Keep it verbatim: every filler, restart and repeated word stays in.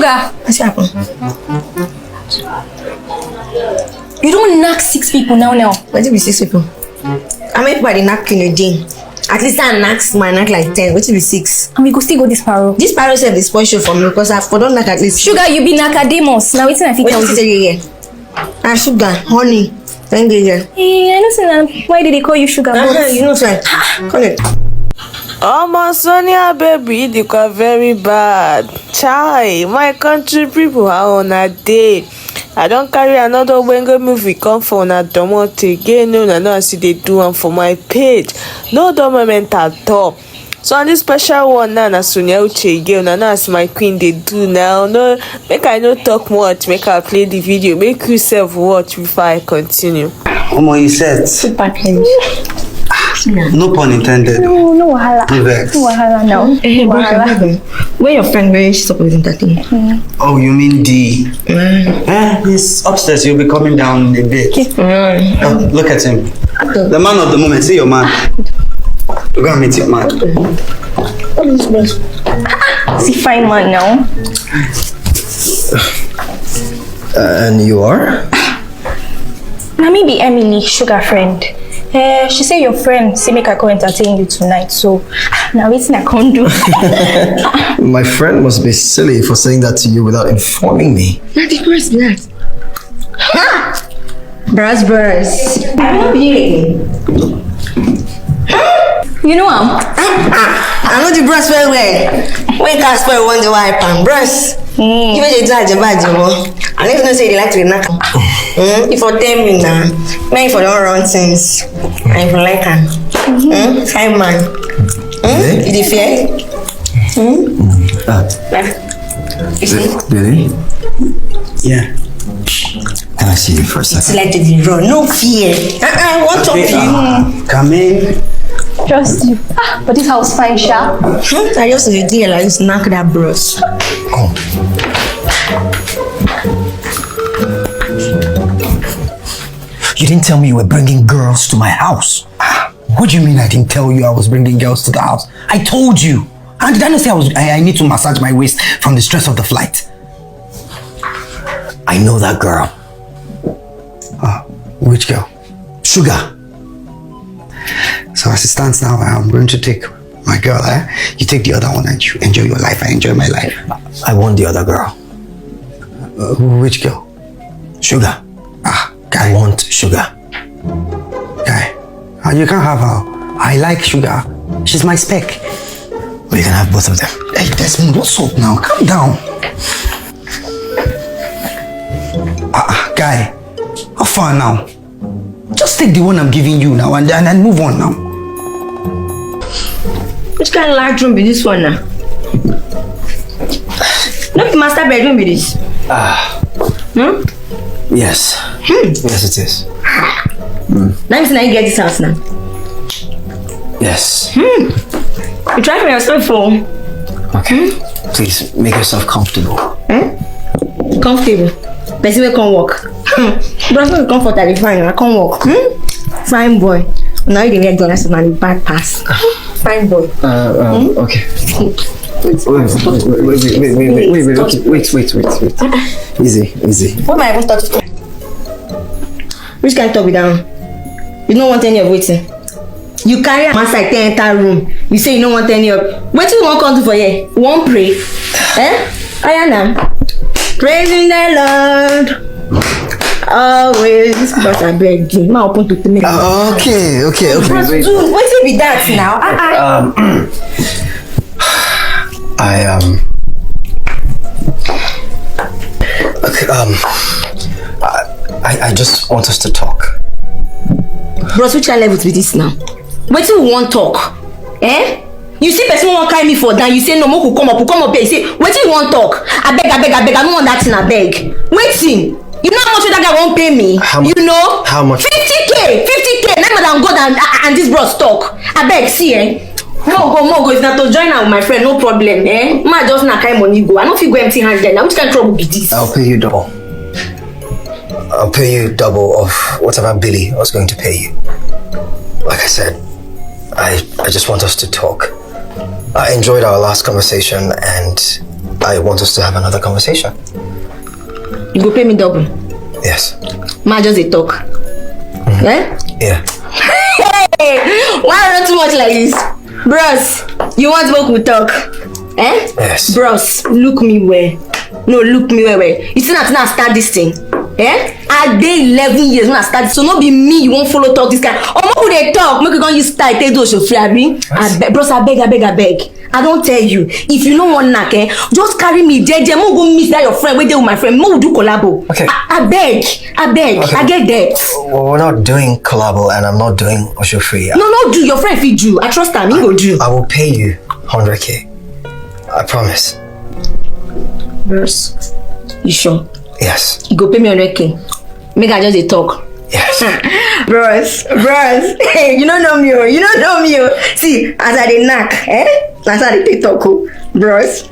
Sugar. What's happened? You don't knock six people now now. What did we six people? How many people are they knocking a day? At least I knock my knock like ten. What did we six? And we go still go this paro. This paro self is special for me because I've done knock at least. Sugar, you be Nakademus. Now waiting I think. What did you say here? Ah, sugar, honey. Thank you, girl. Eh, I know say na why did they call you sugar? Uh-huh, you know, sir. Call it. Omo Sonia baby, they are very bad. Chai, my country people, how on a day? I don't carry another Wengo movie come for una domot again. No, no, no, I see they do one for my page. No dormament at all. So on this special one now, na Sonia Uche again. Una know as my queen they do now. No, make I no talk much. Make I play the video. Make yourself watch before I continue. Omo, you set. Super cringe. No pun intended. No, no wahala. No vex. No wahala now. Eh, no wahala. Where your friend? Where she supposed to entertain? Oh, you mean the? Mm. Eh, he's upstairs. You'll be coming down a bit. Oh, look at him. The man of the moment. See your man. We're gonna meet your man. What is this? See fine man now. Uh, and you are? Na me be Emily, sugar friend. Eh, she say your friend say make I come entertain you tonight, so ah, na wetin I come do. My friend must be silly for saying that to you without informing me. Na the grace be that. Ha! Bros, bros. I love you. You know am? I know the bros well well. When cars spoil, one dey wipe am. Bros, you wey dey do ajeba ajebo. I no even know say you dey like to dey knack am. Hmm? If you tell me na, me for don run things. I for like am. Hmm? Fine man. Hmm? You dey fear? Hmm? Ah. Really? Yeah. Can I see you for a second? It's like the run. No fear. Uh-uh, I want to talk to you. Come in. Trust you. Ah, but this house fine, sha. Hmm? I just the deal. I just knock that bros. Come. You didn't tell me you were bringing girls to my house. What do you mean I didn't tell you I was bringing girls to the house? I told you. And did I not say I was I, I need to massage my waist from the stress of the flight? I know that girl. Uh, which girl? Sugar. So as it stands now, I'm going to take my girl, eh? You take the other one and you enjoy your life. I enjoy my life. I want the other girl. Uh, which girl? Sugar. Ah, guy. I want sugar. Guy, uh, you can't have her. I like sugar. She's my spec. Well, you can have both of them. Hey, Desmond, what's up now? Calm down. Ah, uh, guy, how far now? Just take the one I'm giving you now and, and, and move on now. Which kind of large room be this one now? Not the master bedroom be this. Ah. Hmm? Yes. Hmm. Yes, it is. Hmm. Now you get this house now. Yes. Hmm. You try for yourself for. Okay. Hmm? Please make yourself comfortable. Hmm? Comfortable. Person wey come work. Bros, no be comfort I dey find, I come work. Hmm? Fine boy. Now you dey wear dollars and bad pass. Fine boy. Uh, um, hmm? Okay. Wait, wait, wait, wait, wait, wait, wait, wait, wait, wait, okay, wait, wait, wait, wait. Easy, easy. What am I even talking? Which kind of talk be that one? You no want any of wetin? You carry am outside take enter room. You say you no want any of wetin you wan come do for here? You wan pray? Eh? Oya na. Praising the Lord. Always, but I beg you, ma open to me. Uh, okay, okay, okay. But wait. Dude, wetin be that now? Ah, ah. Um, I um. Okay, um. I, I I just want us to talk. Bros, which kind level be this now? Wetin we wan talk? Eh? You see person wan carry me for down, you say no, make we come up, we come up here, you say wetin you wan talk? Abeg, abeg, abeg, I no want that thing, abeg. Wetin? You know how much that guy wan pay me? How much? You know? How much? Fifty k, fifty k. Na madam God and and this bros talk. Abeg, see eh. Mo go, mo go. If na to join am with my friend, no problem, eh? Ma just na carry money go. I no fit go empty handed. Na which kind trouble be this? I'll pay you double. I'll pay you double of whatever Billy was going to pay you. Like I said, I, I just want us to talk. I enjoyed our last conversation and I want us to have another conversation. You go pay me double. Yes. Ma just dey talk. Eh? Yeah. Hey, why you too much like this? Bros, you want make we talk? Eh? Yes. Bros, look me well. No, look me well well. You see now, now start this thing. Eh? I dey eleven years when I start, so no be me you wan follow talk this kind. Omo, who dey talk? Make you come use style take do osofri, abi? Abeg, bros, abeg, abeg, abeg. I don tell you, if you no wan knack, eh, just carry me, jeje, mo go meet that your friend wey dey with my friend, mo do collabo. Okay. I, abeg, abeg, Okay. I get debt. Well, we're not doing collabo, and I'm not doing osofri. No, no, do your friend fit do. I trust am, he go do. I will pay you hundred k. I promise. Bros, you sure? Yes. You go pay me hundred k. Make I just dey talk. Yes. Bros, bros, hey, you no know me, oh, you no know me, oh. See, as I dey knack, eh? As I dey take talk, oh, bros.